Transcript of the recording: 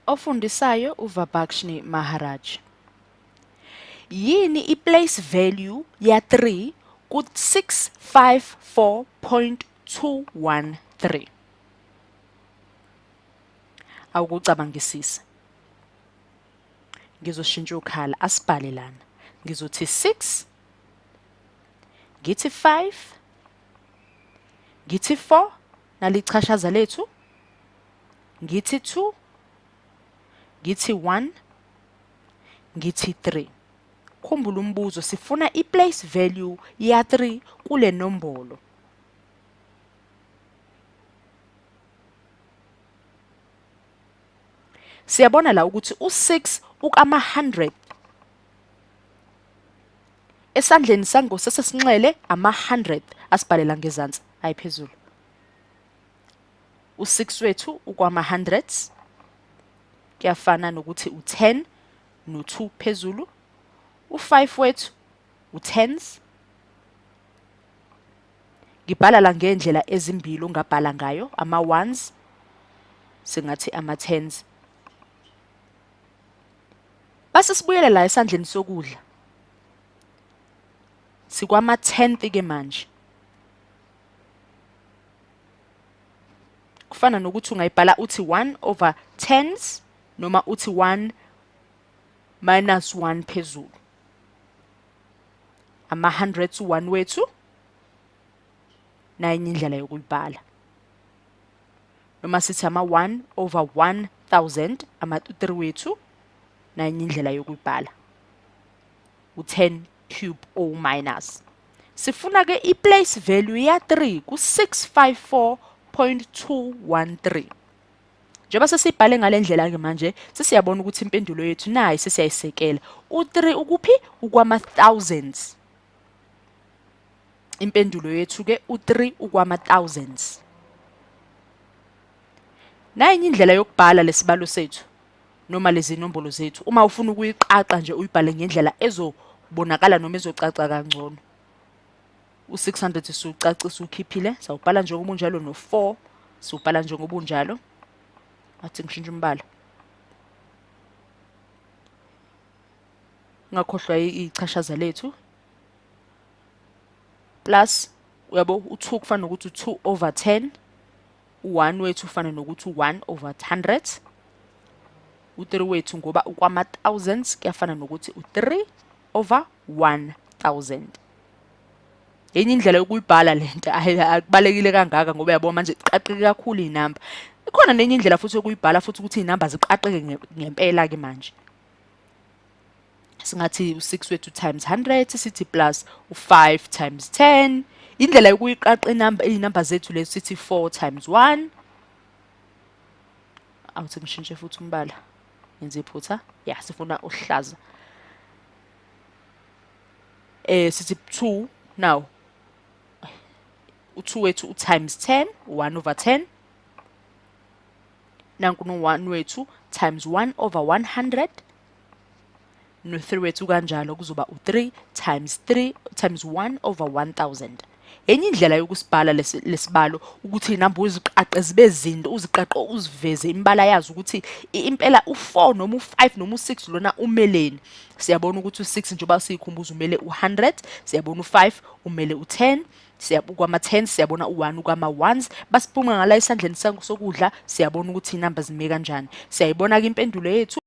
Ofundisayo uVabakshni Maharaj. Yini i-place value ya-3 ku-654.213? Awukucabangisise. Ngizoshintsha ukhala, asibhale lana. Ngizothi 6, ngithi 5, ngithi 4, nalichashaza lethu, ngithi 2, ngithi 1, ngithi 3. Khumbula umbuzo, sifuna i-place value ya-3 kule nombolo. Siyabona la ukuthi u-6 ukama-100 esandleni sangosesesinxele ama-100 asibhalela ngezansi ayi phezulu. U-6 wethu ukwama-hundreds, kuyafana nokuthi u-10 no-2 phezulu. U-5 wethu u-tens. Ngibhala la ngendlela ezimbili ongabhala ngayo ama-ones, singathi ama-tens. Base sibuyele la esandleni sokudla, sikwama-tenth ke manje. Kufana nokuthi ungayibhala uthi 1 over tens noma uthi 1 minus 1 phezulu. Ama-hundreds u-1 wethu, nayi enye indlela yokuyibhala. Noma sithi ama-1 over 1000, ama-3 wethu, nayi enye indlela yokuyibhala. U-10 cube o minus. Sifuna ke i-place value ya-3 ku-654.213. Njengoba sesibhale ngale ndlela-ke manje, sesiyabona ukuthi impendulo yethu nayi sesiyayisekela. U-3 ukuphi? Ukwama-thousands. Impendulo yethu-ke u-3 ukwama-thousands. Nayi enye indlela yokubhala lesibalo sethu noma lezi nombolo zethu. Uma ufuna ukuyiqaqa nje uyibhale ngendlela ezobonakala noma ezocaca kangcono. U-600 siwucacisa ukhiphile, sawubhala njengoba unjalo, no-4 siwubhala njengoba unjalo. Athi ngishintshe umbala. Ungakhohlwa ichashaza lethu. Plus uyabo u-2 kufana nokuthi u-2 over 10, u-1 wethu ufana nokuthi u-1 over 100, u-3 wethu ngoba ukwama-thousands kuyafana nokuthi u-3 over 1000. Enye indlela yokuyibhala le nto akubalekile kangaka ngoba uyabona manje iqaqeke kakhulu iy'namba. Ikhona nenye indlela futhi yokuyibhala futhi ukuthi iy'namba ziqaqeke ngempela-ke manje. Singathi u-6 wethu times 100, sithi plus u-5 times 10. Indlela yokuyiqaqa inamba, iy'namba zethu lezi, sithi 4 times 1. Awuthi ngishintshe futhi umbala, ngenze iphutha. Ya, sifuna uhlaza. Sithi 2 now. U-2 wethu times 10, 1 over 10. Nanku no-1 wethu times 1 over 100. No-3 wethu kanjalo kuzoba u-3 times 3 times 1 over 1000. Enye indlela yokusibhala lesibalo ukuthi inamba uziqaqe zibe zinto, uziqaqe uziveze imibala yazo ukuthi impela u-4 noma u-5 noma u-6 lona umeleni. Siyabona ukuthi u-6 njengoba siyikhumbuza umele u-100, siyabona u-5 umele u-10, siyabuka ama-10, siyabona u-1 ukama-ones. Basiphuma ngala esandleni sokudla, siyabona ukuthi inamba zime kanjani. Siyayibona-ke impendulo yethu.